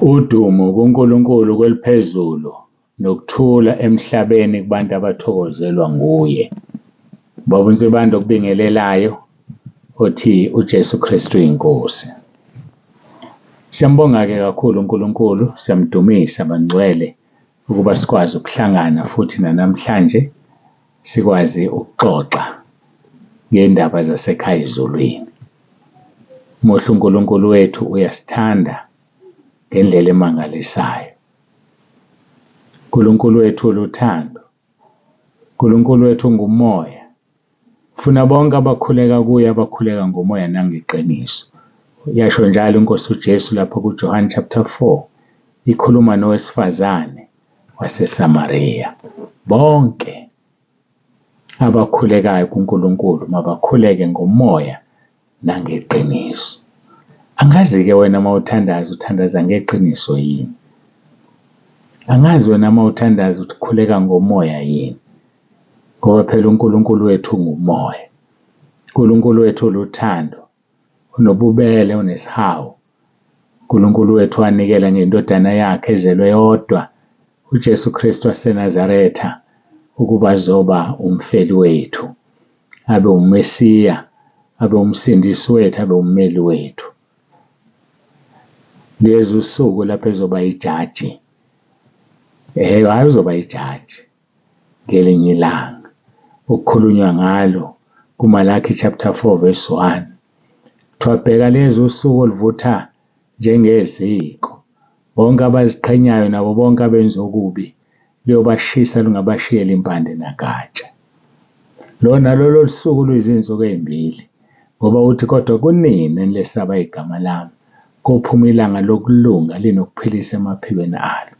Udumo kuNkulunkulu kweliphezulu nokuthula emhlabeni kubantu abathokozelwa nguye. Baba uNsibande okubingelelayo othi uJesu Kristu iNkosi. Siyambonga-ke kakhulu uNkulunkulu, siyamdumisa bangcwele ukuba sikwazi ukuhlangana futhi nanamhlanje sikwazi ukuxoxa ngendaba zasekhaya ezulwini. Muhle uNkulunkulu wethu, uyasithanda ngendlela emangalisayo. uNkulunkulu wethu uluthando, uNkulunkulu wethu ungumoya. Funa bonke abakhuleka kuye abakhuleka ngomoya nangeqiniso. Yasho njalo inkosi uJesu lapho kuJohn chapter 4 ikhuluma nowesifazane waseSamariya. Bonke abakhulekayo kuNkulunkulu mabakhuleke ngomoya nangeqiniso. Angazi-ke wena mawuthandaza uthandaza ngeqiniso yini? Angazi wena mawuthandaza ukhuleka ngomoya yini? Ngoba phela uNkulunkulu wethu ungumoya. uNkulunkulu wethu uluthando, unobubele, unesihawu. uNkulunkulu wethu wanikela ngendodana yakhe ezelwe yodwa, uJesu Kristu waseNazaretha, ukuba azoba umfeli wethu, abe uMesiya, abe umsindisi wethu, abe ummeli wethu. Liyeza usuku lapho ezoba ijaji. Hhayi uzoba ijaji ngelinye ilanga okukhulunywa ngalo kuMalaki chapter 4 verse 1. Kuthiwa bheka liyeza usuku oluvutha njengeziko. Bonke abaziqhenyayo nabo bonke abenza okubi luyobashisa lungabashiyeli impande nagatsha. Lona lolo suku luyizinsuku ey'mbili ngoba uthi kodwa kunini enilesaba igama lami, kophuma ilanga lokulunga linokuphilisa emaphikweni alo,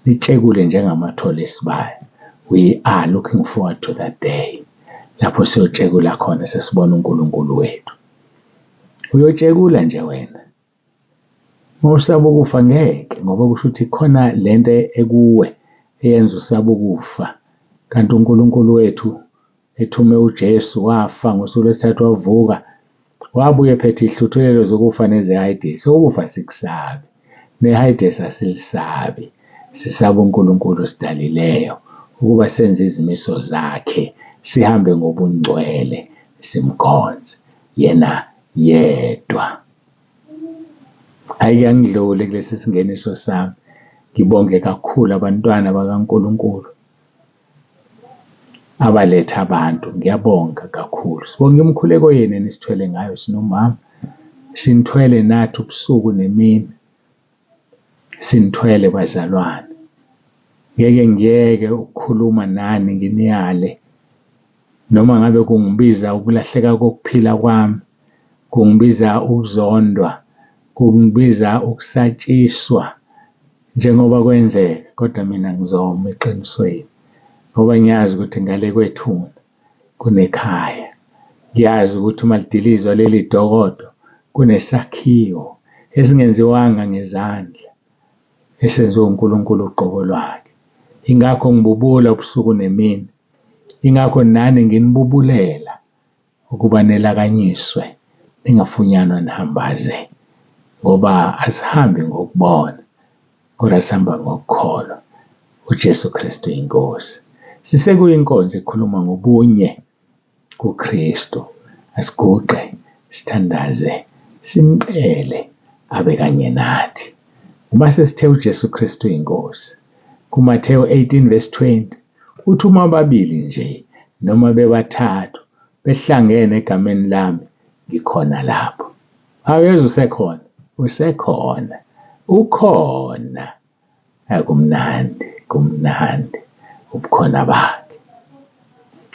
nitshekule njengamathole esibaya. We are looking forward to that day lapho siyotshekula khona sesibona uNkulunkulu wethu. Uyotshekula nje wena. Uma usaba ukufa ngeke ngoba kusho ukuthi khona lento ekuwe eyenza usabe ukufa. Kanti uNkulunkulu wethu ethume uJesu wafa ngosuku lwesithathu wavuka, wabuya ephethe iy'hluthulelo zokufa neze-Hades. Ukufa asikusabi, ne-Hades asilisabi. Sisaba uNkulunkulu osidalileyo ukuba senze izimiso zakhe, sihambe ngobungcwele, simkhonze yena yedwa. Hhayi-ke angidlule kulesi singeniso sami, ngibonge kakhulu abantwana bakaNkulunkulu abaletha abantu. Ngiyabonga kakhulu. Sibonga imikhuleko yenu enisithwele ngayo sinomama, sinithwele nathi ubusuku nemini, sinithwele bazalwane. Ngeke ngiyeke ukukhuluma nani nginiyale noma ngabe kungibiza ukulahleka kokuphila kwami, kungibiza ukuzondwa, kungibiza ukusatshiswa njengoba kwenzeka, kodwa mina ngizoma eqinisweni ngoba ngiyazi ukuthi ngale kwethuna kunekhaya. Ngiyazi ukuthi uma lidilizwa leli dokodo kunesakhiwo esingenziwanga ngezandla, esenziwe uNkulunkulu uqobo lwakhe. Ingakho ngibubula ubusuku nemini, ingakho nani nginibubulela ukuba nelakanyiswe ningafunyanwa nihambaze, ngoba asihambi ngokubona kodwa sihamba ngokukholwa. UJesu Kristu iNkosi. Sisekuyinkonzo ekhuluma ngobunye kuKristu. Asiguqe sithandaze simcele abe kanye nathi. Uma sesithe uJesu Kristu iNkosi, kuMathewu 18 verse 20 uthi uma ababili nje noma bebathathu behlangene egameni lami ngikhona lapho. Awuyezwa usekhona, usekhona, ukhona. Akumnandi, kumnandi ubukhona bakhe.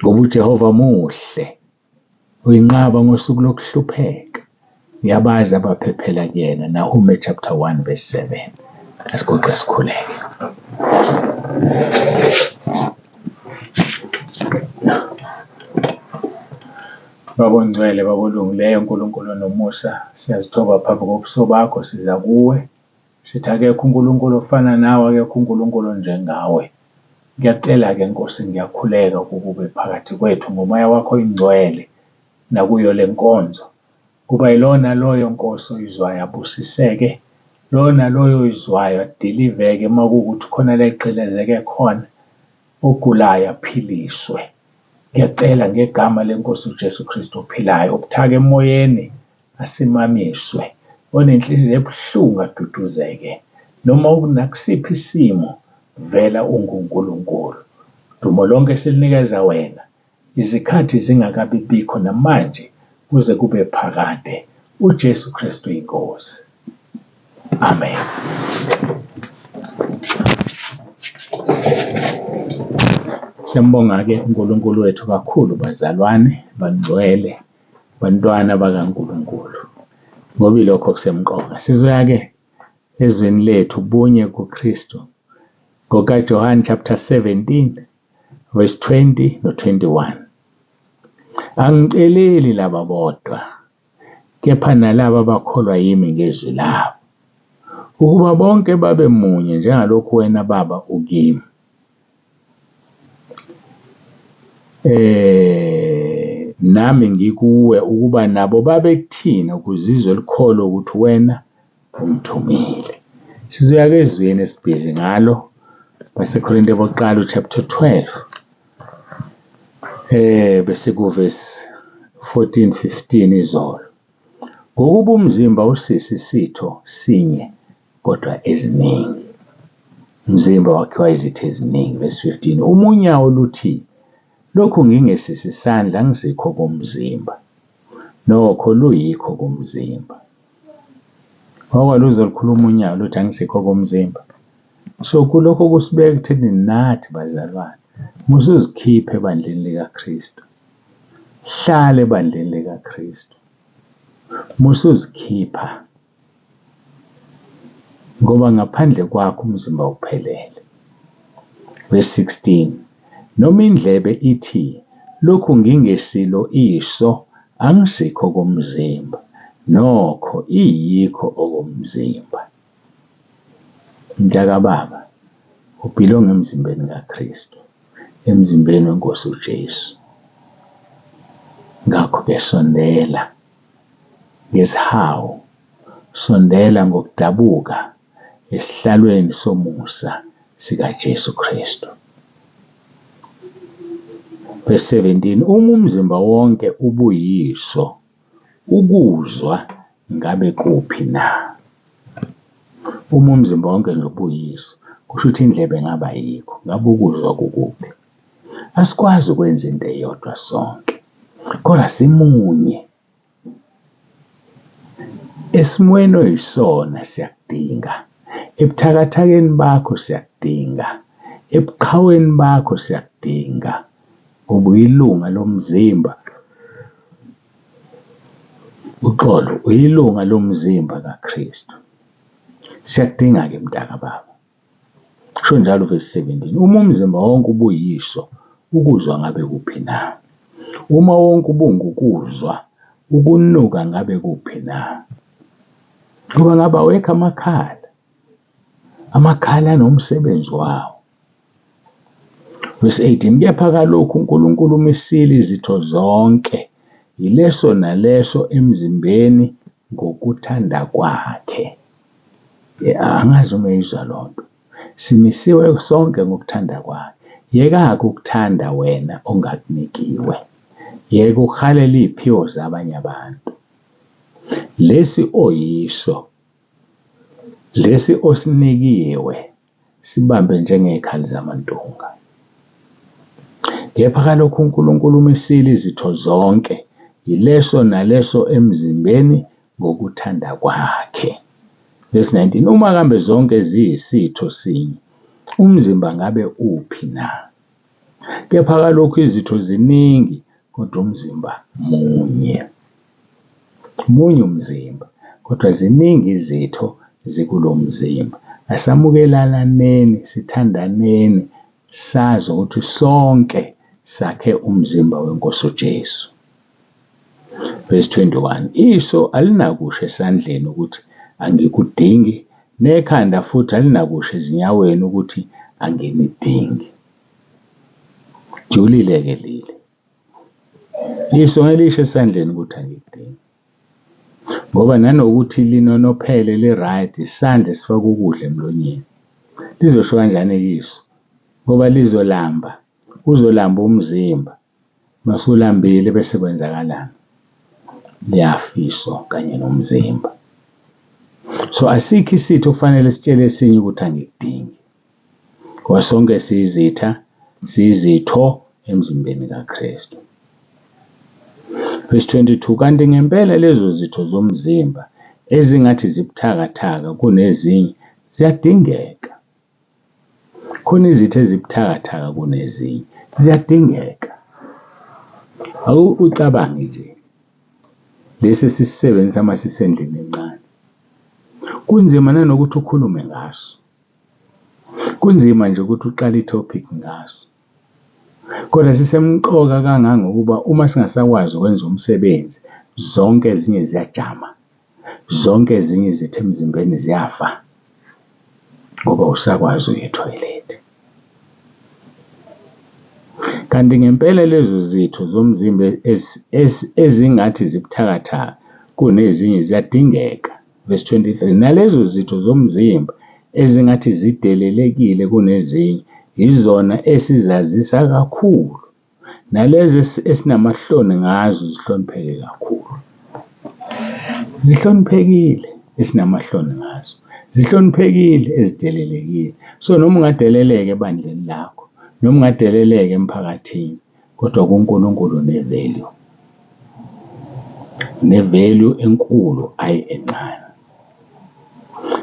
Ngoba uJehova muhle, uyinqaba ngosuku lokuhlupheka. Uyabazi abaphephela kuyena. Nahume chapter 1 verse 7. Asiguqe sikhuleke. Baba ongcwele, Baba olungileyo, Nkulunkulu onomusa, siyazithoba phambi kobuso bakho, siza kuwe. Sithi akekho uNkulunkulu ofana nawe, akekho uNkulunkulu onjengawe. Ngiyacela-ke Nkosi, ngiyakhuleka ukuba ube phakathi kwethu ngomoya wakho oyingcwele nakuyo le nkonzo. Kuba yilona loyo Nkosi oyizwayo abusiseke, Loyo naloyo oyizwayo adiliveke uma kuwukuthi khona la egqilazeke khona, ogulayo aphiliswe. Ngiyacela ngegama lenkosi uJesu Kristu ophilayo, obuthaka emoyeni asimamiswe, onenhliziyo ebuhlungu aduduzeke. Noma unakusiphi isimo, vela unguNkulunkulu. Dumo lonke silinikeza wena, izikhathi zingakabi bikho namanje kuze kube phakade. UJesu Kristu iNkosi. Amen. Siyambonga-ke uNkulunkulu wethu kakhulu bazalwane, bangcwele, bantwana bakaNkulunkulu. Ngoba ilokho okusemqoka. Sizoya-ke ezweni lethu bunye kuKristu. NgokaJohane chapter 17 verse 20 no-21. Angiceleli laba bodwa, kepha nalaba abakholwa yimi ngezwi labo, ukuba bonke babe munye njengalokhu wena Baba ukimi. Nami ngikuwe ukuba nabo babe kuthina ukuze izwe likholwe ukuthi wena ungithumile. Sizoya-ke ezweni esibhizi ngalo baseKorinte bokuqala chapter 12 bese kuvesi 14 15 izolo. Ngokuba umzimba usisi isitho sinye kodwa eziningi. Umzimba wakhiwa izitho eziningi verse 15. Uma unyawo luthi lokhu ngingesisi isandla angisikho komzimba, nokho luyikho komzimba. Wakwaluze lukhuluma unyawo luthi angisikho komzimba. So kulokho kusibeka ekutheni nathi bazalwane musuzikhipha ebandleni likaKristu. Hlala ebandleni likaKristu. Musuzikhipha ngoba ngaphandle kwakho umzimba uphelele. Verse 16 noma indlebe ithi lokhu ngingesilo iso angisikho komzimba nokho iyikho okomzimba. Mntakababa ubhilonga emzimbeni kaKristu, emzimbeni wenkosi uJesu. Ngakho-ke sondela ngesihawu, sondela ngokudabuka esihlalweni somusa sikaJesu Kristu. Verse 17 uma umzimba wonke ubuyiso ukuzwa ngabe kuphi na? Uma umzimba wonke nje ubuyiso kusho ukuthi indlebe ngabe ayikho, ngabe ukuzwa kukuphi? Asikwazi ukwenza into eyodwa sonke, kodwa simunye. Esimweni oyisona siyakudinga, ebuthakathakeni bakho siyakudinga, ebuqhaweni bakho siyakudinga ngoba uyilunga lomzimba. Uxolo, uyilunga lomzimba kaKristu. Siyakudinga-ke mntakababa. Kusho njalo verse 17. Uma umzimba wonke ubuyiso, ukuzwa ngabe kuphi na? Uma wonke ubungukuzwa, ukunuka ngabe kuphi na? Ngoba ngabe awekho amakhala. Amakhala anomsebenzi wawo. Verse 18 kepha kalokhu uNkulunkulu umisile izitho zonke yileso naleso emzimbeni ngokuthanda kwakhe. Angazi uma uyizwa loo nto. Simisiwe sonke ngokuthanda kwakhe. Yeka-ke ukuthanda wena ongakunikiwe. Yeka ukuhalela iy'phiwo zabanye abantu. Lesi oyiso, lesi osinikiwe sibambe njengey'khali zamantunga. Kepha kalokhu uNkulunkulu umisile izitho zonke, yileso naleso emzimbeni ngokuthanda kwakhe. Verse 19 uma kambe zonke ziyisitho sinye, umzimba ngabe uphi na? Kepha kalokhu izitho ziningi, kodwa umzimba munye. Munye umzimba, kodwa ziningi izitho zikulo mzimba. Asamukelalaneni, sithandaneni, sazi ukuthi sonke sakhe umzimba wenkosi uJesu. Verse 21 iso alinakusho esandleni ukuthi angikudingi, nekhanda futhi alinakusho ezinyaweni ukuthi anginidingi. Julile-ke lile. Iso ngelisho esandleni ukuthi angikudingi. Ngoba nanokuthi linonophele li-right, isandla esifaka ukudla emlonyeni. Lizosho kanjani iso? Ngoba lizolamba, uzolamba umzimba. Mase ulambile bese kwenzakalani? Liyafa iso kanye nomzimba. So asikho isitho okufanele sitshele esinye ukuthi angikudingi. Ngoba sonke siyizitha, siyizitho emzimbeni kaKristu. Verse 22, kanti ngempela lezo zitho zomzimba ezingathi zibuthakathaka kunezinye ziyadingeka. Khona izitho ezibuthakathaka kunezinye ziyadingeka. Awucabange nje lesi esisisebenzisa uma sisendlini encane. Kunzima nanokuthi ukhulume ngaso. Kunzima nje ukuthi uqale i-topic ngaso. Kodwa sisemqoka kangangokuba uma singasakwazi ukwenza umsebenzi, zonke ezinye ziyajama, zonke ezinye izitho emzimbeni ziyafa ngoba awusakwazi uya ethoyilethi. Kanti ngempela lezo zitho zomzimba ezingathi zibuthakathaka kunezinye ziyadingeka. Verse 23, nalezo zitho zomzimba ezingathi zidelelekile kunezinye yizona esizazisa kakhulu, nalezo esinamahloni ngazo zihlonipheke kakhulu. Zihloniphekile esinamahloni ngazo, zihloniphekile ezidelelekile. So noma ungadeleleka ebandleni lakho, noma ungadeleleka emphakathini, kodwa kuNkulunkulu une-value, une-value enkulu, ayi encane.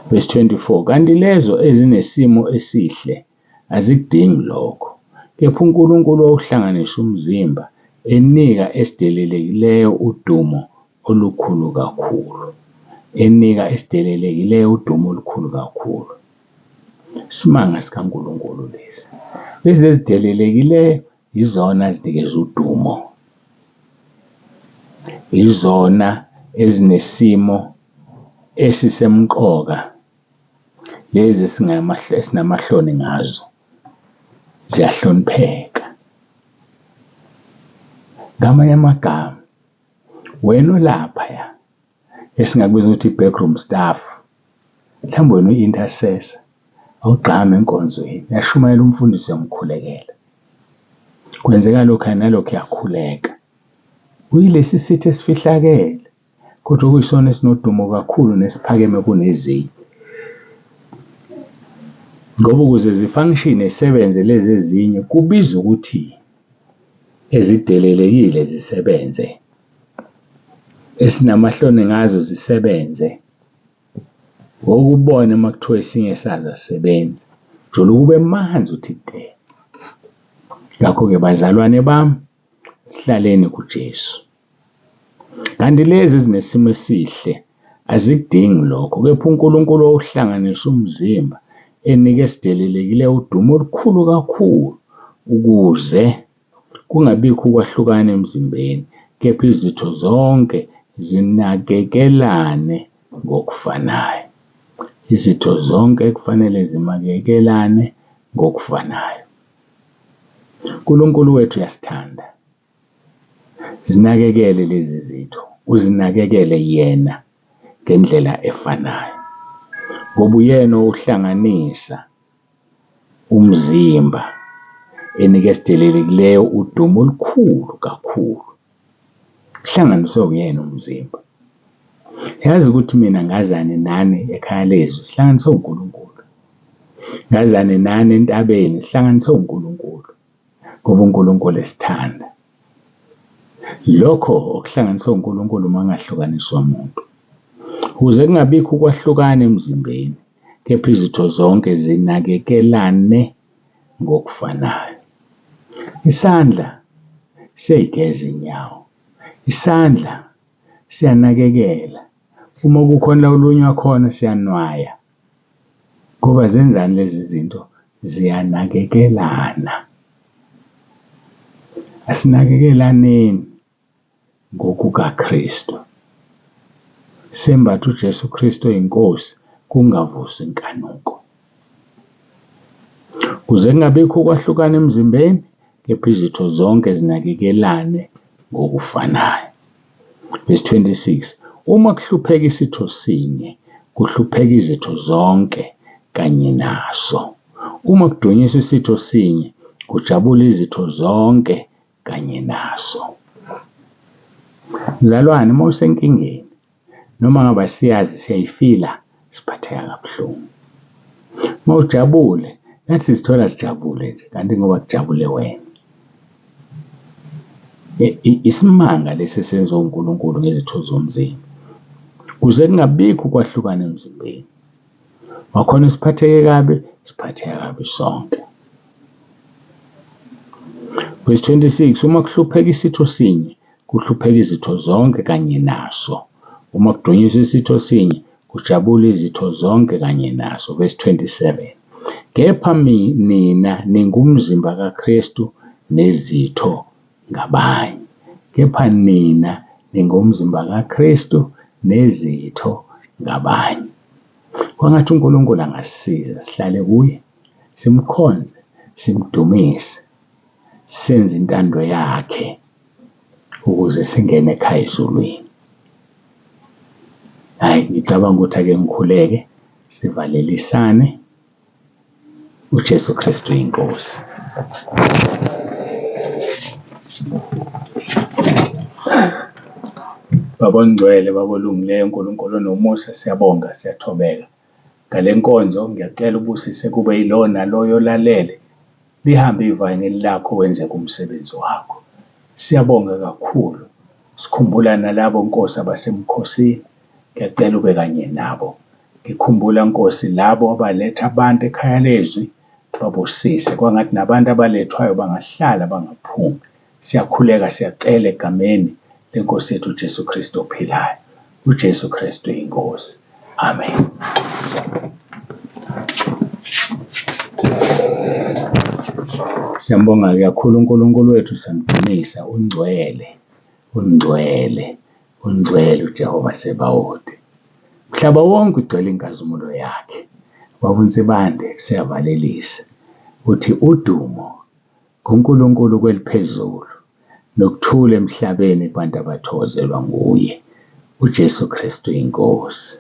Verse 24, kanti lezo ezinesimo esihle azikudingi lokho, kepha uNkulunkulu wawuhlanganisa umzimba enika esidelelekileyo udumo olukhulu kakhulu, enika esidelelekileyo udumo olukhulu kakhulu. Isimanga sikaNkulunkulu lesi. Lezi ezidelelekileyo yizona azinikeza udumo, yizona ezinesimo esisemqoka, lezi esinamahloni ngazo ziyahlonipheka. Ngamanye amagama, wena olaphaya esingakubiza ukuthi i-backroom staff, mhlawumbe wena uyi-intercessor, awugqami enkonzweni, uyashumayela umfundisi uyamkhulekela. Kwenzeka lokhu nalokhu uyakhuleka. Uyilesi sitho esifihlakele, kodwa okuyisona esinodumo kakhulu nesiphakeme kunezinye. Ngoba ukuze zifunction zisebenze lezi ezinye kubiza ukuthi ezidelelekile zisebenze, esinamahloni ngazo zisebenze. Ngokubona uma kuthiwa esinye sazo asisebenzi, jula ukube manzi uthi te. Ngakho-ke bazalwane bami, sihlaleni kuJesu. Kanti lezi ezinesimo esihle azikudingi lokho, kepha uNkulunkulu wawuhlanganisa umzimba enike esidelelekile udumo olukhulu kakhulu ukuze kungabikho ukwahlukana emzimbeni, kepha izitho zonke zinakekelane ngokufanayo. Izitho zonke kufanele zimakekelane ngokufanayo. uNkulunkulu wethu uyasithanda. Zinakekele lezi zitho, uzinakekele yena ngendlela efanayo. Ngoba uyena owuhlanganisa umzimba enike esidelelekileyo udumo olukhulu kakhulu. Uhlanganiswe uyena umzimba. Yazi ukuthi mina ngazane nani ekhaya lezwi, sihlanganiswe uNkulunkulu. Ngazane nani entabeni, sihlanganiswe uNkulunkulu. Ngoba uNkulunkulu esithanda. Lokho okuhlanganiswe uNkulunkulu mangahlukaniswa muntu. Ukuze kungabikho ukwahlukana emzimbeni, kepha izitho zonke zinakekelane ngokufanayo. Isandla siyayigeza inyawo, isandla siyanakekela. Uma kukhona la olunywa khona siyanwaya. Ngoba zenzani lezi zinto? Ziyanakekelana. Asinakekelaneni ngokukaKristu. Sembathe uJesu Kristu oyinkosi kungavusi inkanuko. Kuze kungabikho ukwahlukana emzimbeni, kepha izitho zonke zinakekelane ngokufanayo. Verse 26. Uma kuhlupheka isitho sinye, kuhlupheka izitho zonke kanye naso. Uma kudunyiswa isitho sinye, kujabula izitho zonke kanye naso. Mzalwane, uma usenkingeni noma ngabe asiyazi siyayifila, siphatheka kabuhlungu. Uma ujabule nathi sizithola sijabule nje kanti ngoba kujabule wena. Isimanga lesi esenziwa uNkulunkulu ngezitho zomzimba kuze kungabikho ukwahlukana emzimbeni. Wakhona siphatheke kabi, siphatheka kabi sonke. Verse 26, uma kuhlupheka isitho sinye, kuhlupheka izitho zonke kanye naso. Uma kudunyiswa isitho sinye, kujabula izitho zonke kanye naso. Verse 27, kepha nina ningumzimba kaKristu nezitho ngabanye. Kepha nina ningumzimba kaKristu nezitho ngabanye. Kwangathi uNkulunkulu angasisiza sihlale kuye, simkhonze, simdumise, senze intando yakhe ukuze singene ekhaya ezulwini. Hhayi, ngicabanga ukuthi ake ngikhuleke sivalelisane. UJesu Kristu iNkosi. Baba ongcwele, Baba olungileyo, Nkulunkulu onomusa, siyabonga, siyathobeka. Ngale nkonzo ngiyacela ubusise kube yilowo naloyo olalele. Lihambe ivangeli lakho wenzeke umsebenzi wakho. Siyabonga kakhulu. Sikhumbula nalabo Nkosi abasemkhosini. Ngiyacela ube kanye nabo. Ngikhumbula Nkosi labo abaletha abantu ekhaya lezwi, babusise. Kwangathi nabantu abalethwayo bangahlala bangaphumi. Siyakhuleka siyacela egameni lenkosi yethu uJesu Kristu ophilayo. UJesu Kristu iNkosi. Amen. Siyambonga kakhulu uNkulunkulu wethu, siyamdumisa, ungcwele, ungcwele, ungcwele uJehova Sebawoti. Mhlaba wonke ugcwele inkazimulo yakhe. Baba uNsibande siyavalelisa. Uthi udumo kuNkulunkulu kweliphezulu nokuthula emhlabeni kubantu abathokozelwa nguye. uJesu Kristu iNkosi.